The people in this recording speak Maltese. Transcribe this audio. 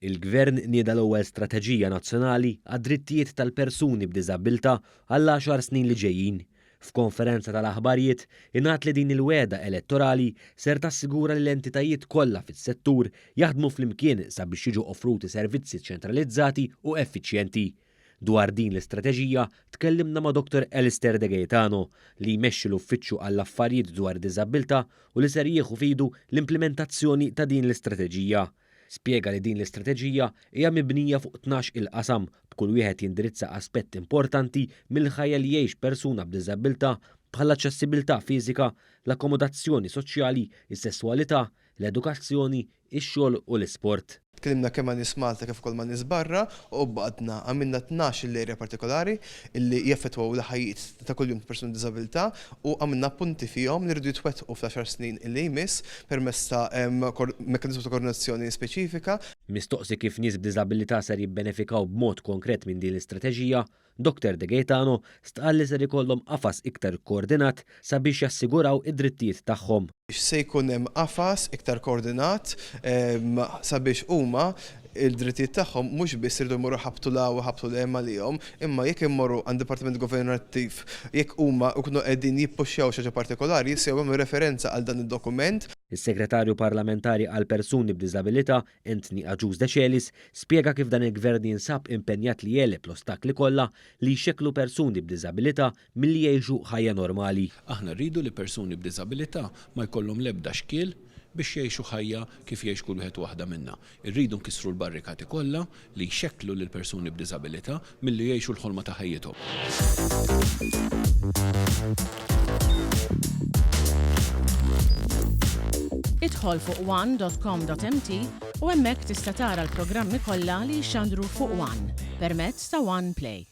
Il-Gvern nieda l-ewwel strateġija nazzjonali għad-drittijiet tal-persuni b'diżabbiltà għall-għaxar snin li ġejjin. F'konferenza tal-aħbarijiet, ingħad li din il-wegħda elettorali ser tassigura li l-entitajiet kollha fis-settur jaħdmu flimkien sabiex jiġu offruti servizzi ċentralizzati u effiċjenti. Dwar din l-istrateġija tkellimna ma' Dottor Alistair De Gaetano, li jmexxi l-Uffiċċju għall-Affarijiet dwar Diżabbiltà u li ser jieħu f'idu l-implimentazzjoni ta' din l-istrateġija. Spjega li din l-istrateġija hija mibnija fuq 12-il qasam, b'kull wieħed jindirizza aspett importanti mill-ħajja li jgħix persuna b'diżabbiltà bħall-aċċessibilità fiżika, l-akkomodazzjoni soċjali, is-sesswalità, l-edukazzjoni, ix-xogħol u l-isport. Tkellimna kemm ma' nies Malta kif ukoll ma' nies barra u qbadna għamilna 12-il area partikolari li jaffettwaw il-ħajjiet ta' kuljum ta' persuni b'diżabilità u għamilna punti fihom li rridu jitwettqu fl-għaxar snin li jmiss permezz ta' mekkaniżmu ta' koordinazzjoni speċifika. Mistoqsi kif nies b'diżabilità ser jibbenefikaw b'mod konkret minn din l-istrateġija, Dottor De Gaetano stqarr li ser ikollhom qafas iktar kkoordinat sabiex jassiguraw id-drittijiet tagħhom. Se jkun hemm qafas iktar koordinat sabiex huma l-drittijiet tagħhom mhux biss iridu jmorru jħabbtu 'l hawn u jħabbtu 'l hemm għalihom, imma jekk immorru għand dipartiment governattiv jekk huma jkunu qegħdin jippuxxjaw xi ħaġa partikolari jistgħu jagħmlu referenza għal dan id-dokument. Is-Segretarju Parlamentari għall-Persuni b'Diżabilità, Anthony Agius Decelis spjega kif dan il-Gvern jinsab impenjat li jegħleb l-ostakli kollha li jxekklu persuni b'diżabilità milli jgħixu ħajja normali. Aħna rridu li persuni b'diżabilità ma jkollhom l-ebda xkiel biex jgħixu ħajja kif jgħix kull wieħed u waħda minna. Irridu nkissru l-barrikati kollha li jxekklu lill-persuni b'diżabilità milli jgħixu l-ħolma ta' ħajjithom. Idħol fuq one.com.mt u hemmhekk tista' tara l-programmi kollha li jixxandru fuq One permezz ta' One Play.